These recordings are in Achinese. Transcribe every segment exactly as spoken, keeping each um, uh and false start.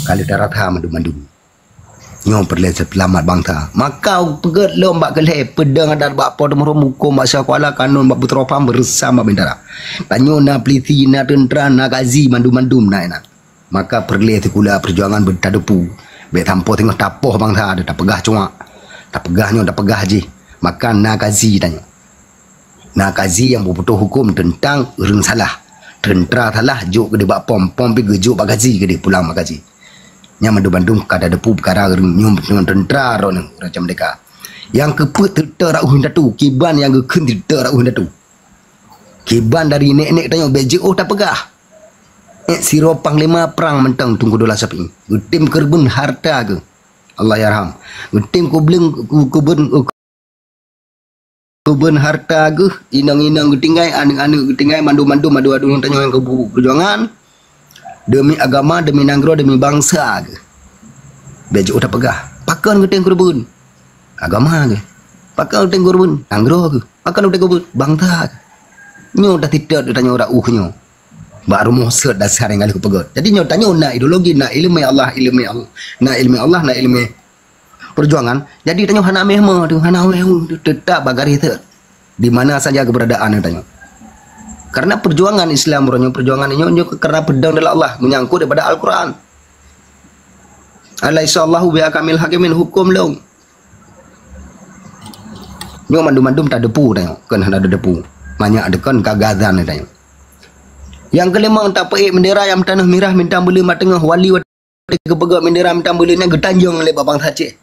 Ka lheueh tarasa mandum-mandum. Nyoe peureulée seulamat bansa. Maka peugét lom bak keuhai, peudong adat bak po teumeurunoe, hukôm bak syèh kuala, kanun bak putroe pham, beureusam bak bintara. Tanyoe na pulisi, na teuntra, na gazi, mandum-mandum na inan. Maka peureulée sikula peujuangan beutadepu. Bék sampoe singoh tapoh bansa, tapeugah cuak, tapeugah nyoe, tapeugah jih. Maka na gazi tanyoe. Na gazi nyang beuputôh hukôm teuntang ureuëng salah. Teuntra salah, jok keudeh bak pom, pom pi geujok bak gazi keudeh, pulang bak gazi. Nyan mandum-mandum ka tadepu peukara ureuëng nyoe, nyoe teuntra droeneuh, ureuëng macam deka. Nyang keupeuet teuteuk rot ueh indatu, kiban nyang geukheun teuteuk rot ueh indatu. Kiban dari nek-nek tanyoe bék jiôh tapeugah. Ék sidroe panglima prang mantong Teungku Abdullah Syafi'i. Geutem keureubeuen hareuta geuh. Allahyarham. Geutem kubleng, ku-, kubeuen, kubeuen hareuta geuh, inong-inong geutinggai, aneuk-aneuk geutinggai, mandum-mandum adu-adu ngon tanyoe nyang keu peujuangan. Demi agama, demi nanggroe, demi bansa geuh. Bék jiôh tapeugah, pakon geutem keureubeuen? Agama geuh. Pakon geutem keureubeuen? Nanggroe geuh. Pakon geutem keureubeuen? Bansa geuh. Nyoe taseutôt tanyoe rot ueh nyoe. Bak rumoh seuet dasar nyang ka lheueh kupeugét. Jadi nyoe tanyoe na ideologi, na ileumèe Allah, ileumèe Allah, na ileumèe Allah, na ileumèe peujuangan. Jadi tanyoe hana meuh-meuh tu, hana meuh-meuh tu, teutap bak garéh seuet. Di mana saja keberadaan tanyoe. Karena peujuangan Islam uroe nyoe, peujuangan nyoe, nyoe karena peudong dalam Allah, meunyangkot daripada Al-Quran. "Alaisa Allahu bi ahkamil hakimin," hukôm lôn. Nyoe mandum-mandum tadepu tanyoe, kon hana tadepu. Manyak deukon kagazan tanyoe. Nyang keulimong, tapeuék bendera nyang meutaneuh mirah bintang buleuen bak teungoh, wali watée geupeugét bendera bintang buleuen nyan geutanyong lé bak bansa Aceh.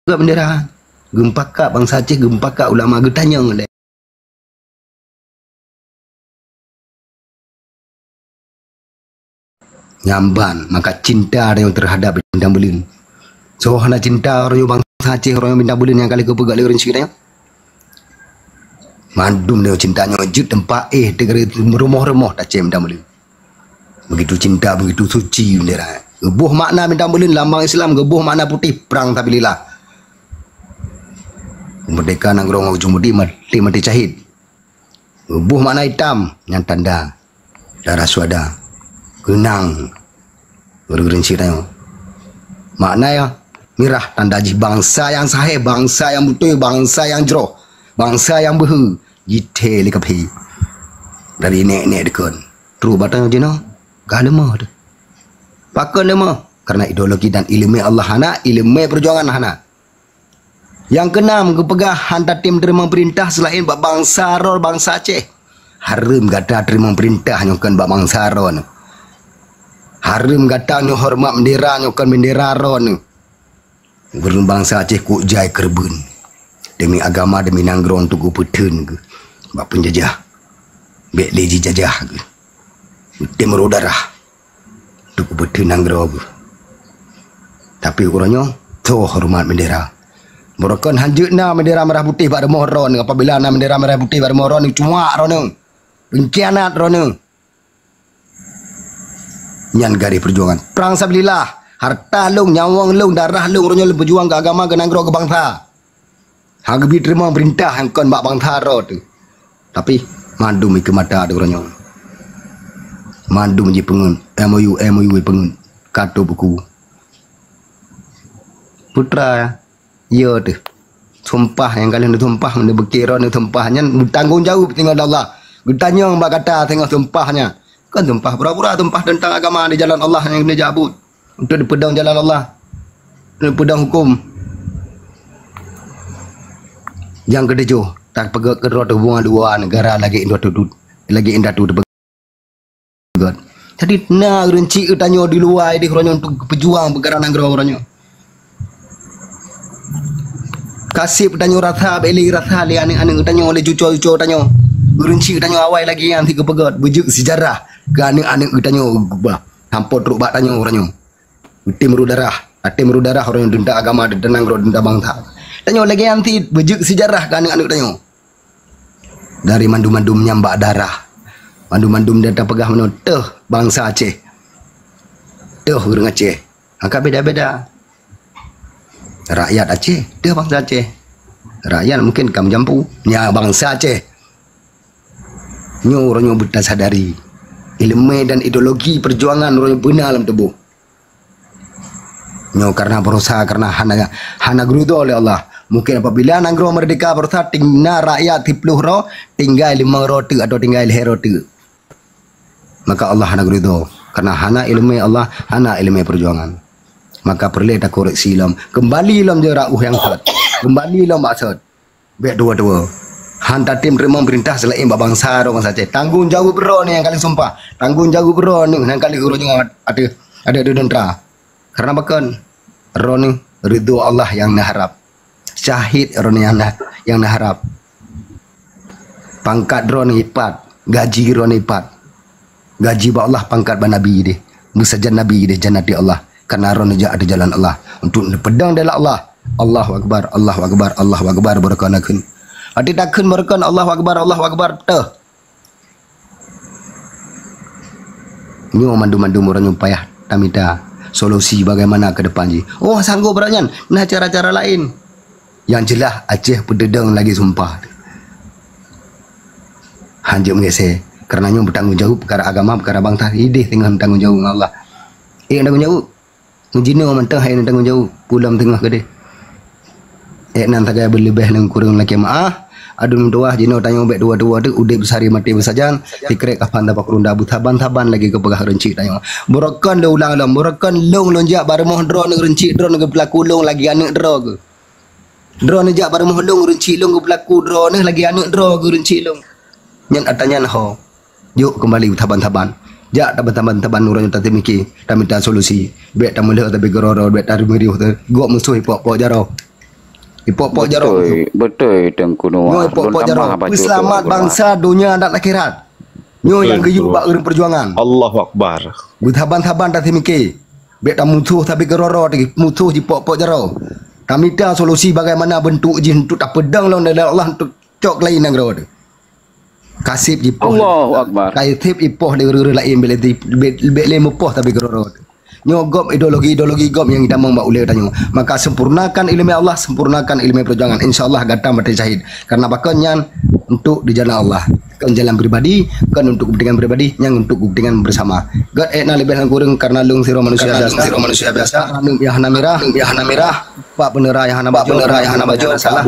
Peugét bendera, geumeupakat bansa Aceh, geumeupakat ulama, geutanyong lé. Nyan ban, maka cinta tanyoe teuhadap bintang buleuen. Soe hana cinta uroe nyoe bansa Aceh, uroe nyoe bintang buleuen nyang ka lheueh geupeugét lé ureuëng syiek tanyoe. Mandum tanyoe cinta nyoe jeuet teumpat éh, teugeuri rumoh-rumoh tacém bintang buleuen. Begitu cinta, begitu suci bendera. Geuboh makna bintang buleuen, lambang Islam, geuboh makna putéh, prang sabilillah. Merdeka nanggroe ngon ujong budi, maté, maté syahid. Geuboh makna itam, nyan tanda darah syuhada. Keunang ureuëng syiek tanyoe. Makna ya, mirah tanda jih bansa nyang sahé, bansa nyang beutôi, bansa nyang jroh, bansa nyang beuhe, jithée lé kaphé. Dari nek-nek deukon. Trok bak tanyoe jinoe, ka leumoh teuh. Pakon leumoh? Karena ideologi dan ileumèe Allah hana, ileumèe peujuangan hana. Nyang keunam, geupeugah hana tem teurimong peurintah seulaén bak bansa droe, bansa Aceh. Hareuem gata teurimong peurintah nyoe kon bak bansa droeneuh. Hareuem gata nyoe horeumat bendera nyoe kon bendera droeneuh. Ureuëng bansa Aceh kok jai keureubeuen demi agama, demi nanggroe untuk geupeutheun geuh bak peunjajah. Bék lé jijajah geuh. Tem rot darah. Teuk beutôi nanggroe geuh. Tapi uroe nyoe, toh horeumat bendera. Meurokon hanjeuet na bendera merah putih bak rumoh droeneuh, apabila na bendera merah putih bak rumoh droeneuh, cuak droeneuh, pengkhianat droeneuh. Nyan garéh peujuangan. Prang sabilillah, harta lôn, nyawöng lôn, darah lôn, uroe nyoe lôn peujuang keu agama, keu nanggroe, keu bansa. Hana geubri teurimong peurintah nyang kon bak bansa droe teuh. Tapi, mandum ikeue mata droe nyoe. Mandum jipeungeut, M O U, M O U jipeungeut. Ka tôb buku. Putra, ya teuh. Sumpah nyang ka lheueh neusumpah, neubeukira neusumpah nyan beutanggong jaweueb singoh lé Allah. Geutanyong bak gata singoh sumpah nyan. Kon sumpah pura-pura, sumpah teuntang agama di jalan Allah nyang neujak buet. Untuk dipeudong jalan Allah, dipeudong huköm. Nyang keutujôh, tapeugöt keudroe hubungan dua negara lagèe indatu, lagèe indatu teupeugöt. Jadi, na ureueng chik geutanyoe di luwa idéh uroe nyoe untuk peujuang peukara nanggroe uroe nyoe. Ka sép tanyoe rasa, bèk lé rasa lé aneuk-aneuk tanyoe, lé cucoe-cucoe tanyoe. Ureueng chik tanyoe awai lagèe nyan sit geupeugöt, beujeuet seujarah keu aneuk-aneuk geutanyoe, bah, sampoe trok bak tanyoe uroe nyoe. Tem rot darah, tem rot darah uroe nyoe teuntang agama, teuntang nanggroe, teuntang bansa. Tanyoe lagèe nyan sit beujeuet seujarah keu aneuk-aneuk tanyoe. Dari mandum-mandum nyan bak darah. Mandum-mandum dan tapeugah meunoe, teuh bansa Aceh. Teuh ureueng Aceh. Angka beda-beda. Rakyat Aceh, teuh bansa Aceh. Rakyat mungkin ka meujampu. Nyan bansa Aceh. Nyoe uroe nyoe beutasadari, ileumèe dan ideologi peujuangan uroe nyoe beuna lam tuboh. Nyoe karena beurasa, karena hana, hana geuridho lé Allah. Mungkin apabila nanggroe meurdeka beurasa, ting-, na rakyat siplôh droe, tinggai limong droe teuk atau tinggai lhèe droe teuk. Maka Allah hana geuridho, karena hana ileumèe Allah, hana ileumèe peujuangan. Maka peureulèe takoreksi lom, keumbali lom jeuet rot nyang sot, keumbali lom bak sot. Bèk tuwo-tuwo. Han tatem teurimong peurintah seulaén bak bansa droe bansa Aceh. Tanggong jaweueb droeneuh nyang ka lheueh sumpah. Tanggong jaweueb droeneuh nyang ka lheueh uroe nyoe ateueh, ateueh, ateueh teuntara. Karena pakon? Droeneuh ridho Allah nyang neuharab. Syahid droeneuh nyang na-, nyang neuharab. Pangkat droeneuh ipat, gaji droeneuh ipat. Gaji bak Allah, pangkat bak Nabi deh. Meusajan Nabi deh, jan ateueh Allah. Karena droeneuh jak ateueh jalan Allah. Untuk neupeudong dalam Allah. Allahu Akbar, Allahu Akbar, Allahu Akbar, beureukan takheun. Ateueh takheun beureukan, Allahu Akbar, Allahu Akbar, teuh. Nyoe mandum-mandum uroe nyoe payah tamita solusi bagaimana ke depan jih. Oh, sanggob beureukat nyan, na cara-cara laén. Nyang jeulaih Aceh peuteudong lagèe sumpah. Han jeuet meugeusé. Karena nyoe beutanggong jaweueb peukara agama, peukara bansa, idéh teungoh beutanggong jaweueb ngon Allah. Eh, tanggong jaweueb. Jinoe mantong hai tanggong jaweueb, pulang teungoh keudéh. Eh, nan sagai beuleubeh ngon kureueng lakèe meu'ah. Aduen meutuwah jinoe tanyoe bèk tuwo-tuwo teuk udép beusari maté beusajan, sikrek kafan tabak runda beusaban-saban lagèe geupeugah ureueng chik tanyoe. Beureukan lôn ulang lom, beureukan lôn, lôn jak bak rumoh droeneuh ureueng chik droeneuh geupeulaku lôn lagèe aneuk droe geuh. Droeneuh jak bak rumoh lôn ureueng chik lôn geupeulaku droeneuh lagèe aneuk droe geuh ureueng chik lôn. Nyan ata nyan ho. Jok keumbali beusaban-saban. Jak taban-saban-saban uroe nyoe tateumiki, tamita solusi. Bèk tameuleuh tapi keudroe-droe, bèk tameuriôh teuh. Gok musoh ipok-pok jaroe. Ipok-pok jaroe musoh. Beutôi, beutôi, Teungku Noah. Nyoe ipok-pok jaroe. Peuseulamat bansa, donya dan akhirat. Nyoe nyang geuyue bak ureueng peujuangan. Allahu Akbar. Beusaban-saban tateumiki. Bèk tamusoh tapi keudroe-droe teuh, musoh jipok-pok jaroe. Tamita solusi bagaimana beuntuk jih untuk tapeudong lom dalam Allah untuk cok laén nanggroe teuh. Kaseb jipoh. Allahu Akbar. Kaseb ipoh lé ureueng laén bèk lé, bèk, bèk lé mupoh tapi keudroe-droe. Nyoe gob ideologi-ideologi gob nyang jitamong bak ulèe tanyoe. Maka sempurnakan ileumèe Allah, sempurnakan ileumèe peujuangan. Insya Allah gata maté syahid. Karena pakon nyan untuk di jalan Allah. Kon jalan pribadi, kon untuk kepentingan pribadi, nyan untuk kepentingan bersama. Gèt ék na leubeh ngon kureueng karena lôn sidroe manusia biasa. Sidroe manusia biasa. Aneuk nyang hana mirah, nyang hana mirah. Pak peunera nyang hana baju, peunera nyang hana baju. Salah.